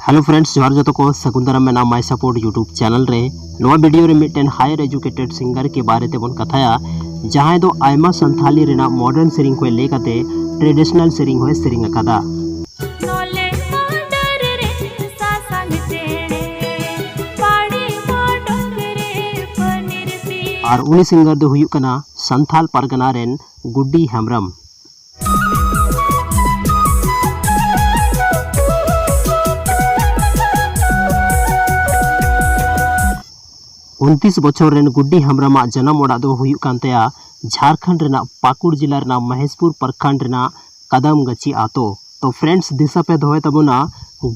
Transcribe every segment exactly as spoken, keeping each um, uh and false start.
Hello friends, ᱡᱚᱦᱟᱨ ᱡᱚᱛᱚ ᱠᱚ, ᱥᱟᱹᱜᱩᱱ ᱫᱟᱨᱟᱢ ᱢᱮᱱᱟᱜᱼᱟ My Support YouTube channel ᱨᱮ᱾ ᱱᱚᱣᱟ video ᱨᱮ ᱢᱤᱫᱴᱮᱱ higher educated singer ᱠᱮ ᱵᱟᱨᱮ ᱛᱮᱵᱚᱱ ᱠᱟᱛᱷᱟᱭᱟ, ᱡᱟᱦᱟᱸᱭ ᱫᱚ ᱟᱭᱢᱟ ᱥᱟᱱᱛᱷᱟᱞᱤ ᱨᱮᱱᱟᱜ modern ᱥᱮᱨᱮᱧ ᱠᱷᱚᱱ ᱞᱟᱹᱭ ᱠᱟᱛᱮ traditional ᱥᱮᱨᱮᱧ ᱦᱚᱸᱭ ᱥᱮᱨᱮᱧ ᱟᱠᱟᱫᱟ᱾ ᱟᱨ ᱩᱱᱤ singer ᱫᱚ ᱦᱩᱭᱩᱜ ᱠᱟᱱᱟ ᱥᱟᱱᱛᱷᱟᱞ ᱯᱟᱨᱜᱟᱱᱟ ᱨᱮᱱ ᱜᱩᱰᱰᱤ ᱦᱮᱢᱵᱨᱚᱢ᱾ ᱩᱱᱛᱤᱥ ᱵᱚᱪᱷᱚᱨ ᱨᱮᱱ ᱜᱩᱰᱰᱤ ᱦᱮᱢᱵᱨᱚᱢᱟᱜ ᱡᱟᱱᱟᱢ ᱚᱲᱟᱜ ᱫᱚ ᱦᱩᱭᱩᱜ ᱠᱟᱱ ᱛᱟᱭᱟ ᱡᱷᱟᱲᱠᱷᱚᱸᱰ ᱨᱮᱱᱟᱜ ᱯᱟᱠᱩᱲ ᱡᱮᱞᱟ ᱨᱮᱱᱟᱜ ᱢᱚᱦᱮᱥᱯᱩᱨ ᱯᱨᱚᱠᱷᱚᱸᱰ ᱨᱮᱱᱟᱜ ᱠᱟᱫᱟᱢᱜᱟᱹᱪᱷᱤ ᱟᱛᱳ᱾ ᱛᱚ friends, ᱫᱤᱥᱟᱹ ᱯᱮ ᱫᱚᱦᱚᱭ ᱛᱟᱵᱚᱱᱟ,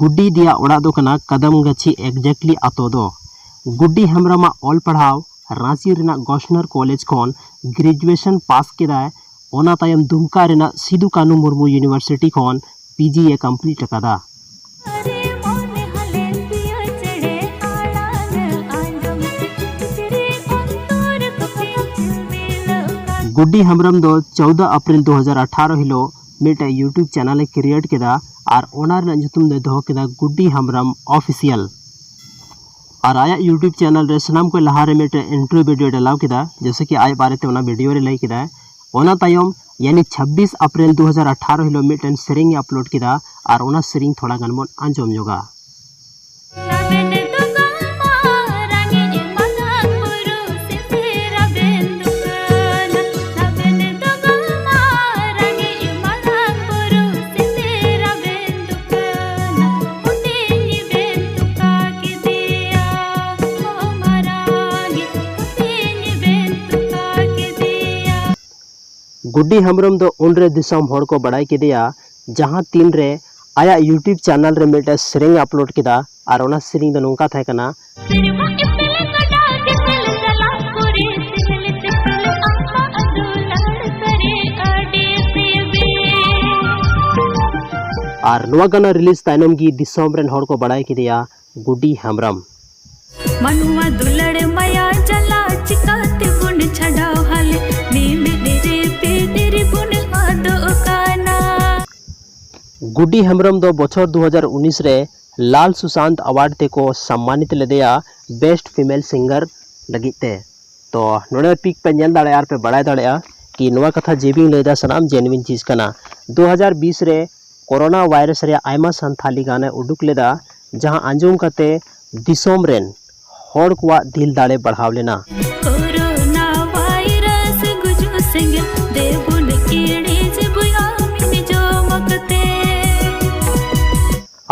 ᱜᱩᱰᱰᱤ ᱫᱤᱭᱟᱜ ᱚᱲᱟᱜ ᱫᱚ ᱠᱟᱱᱟ ᱠᱟᱫᱟᱢᱜᱟᱹᱪᱷᱤ exactly ᱟᱛᱳ ᱫᱚ᱾ ᱜᱩᱰᱰᱤ ᱦᱮᱢᱵᱨᱚᱢᱟᱜ ᱚᱞ ᱯᱟᱲᱦᱟᱣ ᱨᱟᱸᱪᱤ ᱨᱮᱱᱟᱜ ᱜᱚᱥᱱᱚᱨ ᱠᱚᱞᱮᱡᱽ ᱠᱷᱚᱱ graduation ᱯᱟᱥ ᱠᱮᱫᱟᱭ᱾ ᱚᱱᱟ ᱛᱟᱭᱚᱢ ᱫᱩᱢᱠᱟ ᱨᱮᱱᱟᱜ ᱥᱤᱫᱩ ᱠᱟᱹᱱᱩ ᱢᱩᱨᱢᱩ University ᱠᱷᱚᱱ PG ᱮ complete ᱟᱠᱟᱫᱟ᱾ ᱜᱩᱰᱰᱤ ᱦᱮᱢᱵᱨᱚᱢ ᱫᱚ ᱪᱳᱣᱫᱟ ᱮᱯᱨᱤᱞ ᱫᱩ ᱦᱟᱡᱟᱨ ᱟᱴᱷᱟᱨᱚ ᱦᱤᱞᱳᱜ ᱢᱤᱫᱴᱮᱡ YouTube channel ᱮ create ᱠᱮᱫᱟ ᱟᱨ ᱚᱱᱟ ᱨᱮᱱᱟᱜ ᱧᱩᱛᱩᱢ ᱫᱚᱭ ᱫᱚᱦᱚ ᱠᱮᱫᱟ ᱜᱩᱰᱰᱤ ᱦᱮᱢᱵᱨᱚᱢ Official᱾ ᱟᱨ ᱟᱭᱟᱜ YouTube channel ᱨᱮ ᱥᱟᱱᱟᱢ ᱠᱷᱚᱱ ᱞᱟᱦᱟ ᱨᱮ ᱢᱤᱫᱴᱮᱡ intro video ᱰᱟᱞᱟᱣ ᱠᱮᱫᱟ, ᱡᱮᱭᱥᱮ ᱠᱤ ᱟᱡ ᱵᱟᱨᱮᱛᱮ ᱚᱱᱟ video ᱨᱮ ᱞᱟᱹᱭ ᱠᱮᱫᱟᱭ᱾ ᱚᱱᱟ ᱛᱟᱭᱚᱢ ᱭᱟᱱᱤ ᱪᱷᱟᱵᱵᱤᱥ ᱮᱯᱨᱤᱞ ᱫᱩ ᱦᱟᱡᱟᱨ ᱟᱴᱷᱟᱨᱚ ᱦᱤᱞᱳᱜ ᱢᱤᱫᱴᱮᱱ ᱥᱮᱨᱮᱧ ᱮ upload ᱠᱮᱫᱟ ᱟᱨ ᱚᱱᱟ ᱥᱮᱨᱮᱧ ᱛᱷᱚᱲᱟ ᱜᱟᱱ ᱵᱚᱱ ᱟᱸᱡᱚᱢ ᱧᱚᱜᱟ᱾ ᱜᱩᱰᱰᱤ ᱦᱮᱢᱵᱨᱚᱢ ᱫᱚ ᱩᱱᱨᱮ ᱫᱤᱥᱚᱢ ᱦᱚᱲ ᱠᱚ ᱵᱟᱲᱟᱭ ᱠᱮᱫᱮᱭᱟ, ᱡᱟᱦᱟᱸ ᱛᱤᱱᱨᱮ ᱟᱭᱟᱜ YouTube channel ᱨᱮ ᱢᱤᱫᱴᱮᱱ ᱥᱮᱨᱮᱧ ᱮ upload ᱠᱮᱫᱟ ᱟᱨ ᱚᱱᱟ ᱥᱮᱨᱮᱧ ᱫᱚ ᱱᱚᱝᱠᱟ ᱛᱟᱦᱮᱸ ᱠᱟᱱᱟ᱾ ᱟᱨ ᱱᱚᱣᱟ ᱜᱟᱱᱟ release ᱛᱟᱭᱱᱚᱢ ᱜᱮ ᱫᱤᱥᱚᱢ ᱨᱮᱱ ᱦᱚᱲ ᱠᱚ ᱵᱟᱲᱟᱭ ᱠᱮᱫᱮᱭᱟ ᱜᱩᱰᱰᱤ ᱦᱮᱢᱵᱨᱚᱢ᱾ ᱢᱟᱱᱣᱟ ᱫᱩᱞᱟᱹᱲ ᱢᱟᱭᱟ ᱡᱟᱞᱟ ᱪᱤᱠᱟᱹᱛᱮ ᱵᱚᱱ ᱪᱷᱟᱰᱟᱣ ᱦᱟᱞᱮ, ᱢᱤᱢᱤᱫ ᱨᱮ ᱯᱤᱴᱤᱨ ᱵᱚᱱ ᱟᱫᱚᱜ ᱠᱟᱱᱟ᱾ ᱜᱩᱰᱰᱤ ᱦᱮᱢᱵᱨᱚᱢ ᱫᱚ ᱵᱚᱪᱷᱚᱨ ᱫᱩ ᱦᱟᱡᱟᱨ ᱩᱱᱤᱥ ᱨᱮ ᱞᱟᱞ ᱥᱩᱥᱟᱱᱛ ᱟᱣᱟᱨᱰ ᱛᱮᱠᱚ ᱥᱚᱢᱢᱟᱱᱤᱛ ᱞᱮᱫᱮᱭᱟ ᱵᱮᱥᱴ ᱯᱷᱤᱢᱮᱞ ᱥᱤᱝᱜᱟᱨ ᱞᱟᱹᱜᱤᱫ ᱛᱮ᱾ ᱛᱚ ᱱᱚᱰᱮ ᱯᱤᱠ ᱯᱮ ᱧᱮᱞ ᱫᱟᱲᱮᱭᱟᱜᱼᱟ ᱟᱨ ᱯᱮ ᱵᱟᱲᱟᱭ ᱫᱟᱲᱮᱭᱟᱜᱼᱟ ᱠᱤ ᱱᱚᱣᱟ ᱠᱟᱛᱷᱟ ᱡᱮ ᱵᱤᱧ ᱞᱟᱹᱭᱫᱟ ᱥᱟᱱᱟᱢ ᱡᱮᱱᱩᱭᱤᱱ ᱪᱤᱡᱽ ᱠᱟᱱᱟ᱾ ᱫᱩ ᱦᱟᱡᱟᱨ ᱵᱤᱥ ᱨᱮ ᱠᱳᱨᱳᱱᱟ ᱵᱷᱟᱭᱨᱟᱥ ᱨᱮᱭᱟᱜ ᱟᱭᱢᱟ ᱥᱟᱱᱛᱷᱟᱞᱤ ᱜᱟᱱᱮ ᱩᱰᱩᱠ ᱞᱮᱫᱟ, ᱡᱟᱦᱟᱸ ᱟᱸᱡᱚᱢ ᱠᱟᱛᱮ ᱫᱤᱥᱚᱢ ᱨᱮᱱ ᱦᱚᱲ ᱠᱚᱣᱟᱜ ᱫᱤᱞ ᱫᱟᱲᱮ ᱵᱟᱲᱦᱟᱣ ᱞᱮᱱᱟ᱾ ᱠᱳᱨᱳᱱᱟ ᱵᱷᱟᱭᱨᱟᱥ ᱜᱩᱡᱩᱜ ᱥᱮᱸᱜᱮᱞ ᱫᱮᱵᱩᱱ ᱤᱲᱤᱡ ᱵᱚᱭᱦᱟ ᱢᱤᱫ ᱡᱚᱢ ᱠᱟᱛᱮ᱾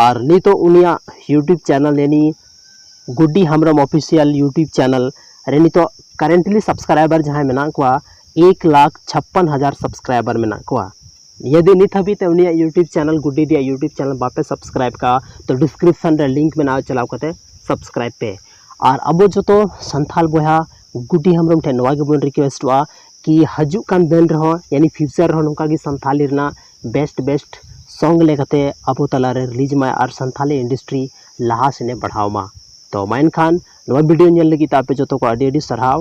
ᱟᱨ ᱱᱤᱛᱚᱜ ᱩᱱᱤᱭᱟᱜ YouTube channel, ᱭᱟᱱᱤ ᱜᱩᱰᱰᱤ ᱦᱮᱢᱵᱨᱚᱢ Official YouTube channel ᱨᱮ ᱱᱤᱛᱚᱜ currently subscriber ᱡᱟᱦᱟᱸᱭ ᱢᱮᱱᱟᱜ ᱠᱚᱣᱟ, ᱮᱠ ᱞᱟᱠᱷ ᱪᱷᱟᱯᱯᱟᱱ ᱦᱟᱡᱟᱨ subscriber ᱢᱮᱱᱟᱜ ᱠᱚᱣᱟ᱾ ᱡᱩᱫᱤ ᱱᱤᱛ ᱦᱟᱹᱵᱤᱡ ᱛᱮ ᱩᱱᱤᱭᱟᱜ YouTube channel, ᱜᱩᱰᱰᱤ ᱫᱤᱭᱟᱜ YouTube channel ᱵᱟᱯᱮ subscribe ᱠᱟᱜᱼᱟ, ᱛᱚ description ᱨᱮ link ᱢᱮᱱᱟᱜᱼᱟ, ᱪᱟᱞᱟᱣ ᱠᱟᱛᱮ subscribe ᱯᱮ᱾ ᱟᱨ ᱟᱵᱚ ᱡᱚᱛᱚ ᱥᱟᱱᱛᱷᱟᱞ ᱵᱚᱭᱦᱟ ᱜᱩᱰᱰᱤ ᱦᱮᱢᱵᱨᱚᱢ ᱴᱷᱮᱱ ᱱᱚᱣᱟ ᱜᱮᱵᱚᱱ requestᱚᱜᱼᱟ ᱠᱤ ᱦᱤᱡᱩᱜ ᱠᱟᱱ ᱫᱤᱱ ᱨᱮᱦᱚᱸ, ᱭᱟᱱᱤ future ᱨᱮᱦᱚᱸ ᱱᱚᱝᱠᱟ ᱜᱮ ᱥᱟᱱᱛᱷᱟᱞᱤ ᱨᱮᱱᱟᱜ best best song ᱞᱮᱠᱟᱛᱮ ᱟᱵᱚ ᱛᱟᱞᱟᱨᱮ release ᱢᱟᱭ ᱟᱨ ᱥᱟᱱᱛᱷᱟᱞᱤ industry ᱞᱟᱦᱟ ᱥᱮᱱᱮ ᱵᱟᱲᱦᱟᱣ ᱢᱟ᱾ ᱛᱚ ᱢᱟ ᱮᱱᱠᱷᱟᱱ ᱱᱚᱣᱟ video ᱧᱮᱞ ᱞᱟᱹᱜᱤᱫ ᱛᱮ ᱟᱯᱮ ᱡᱚᱛᱚ ᱠᱚ ᱟᱹᱰᱤ ᱟᱹᱰᱤ ᱥᱟᱨᱦᱟᱣ᱾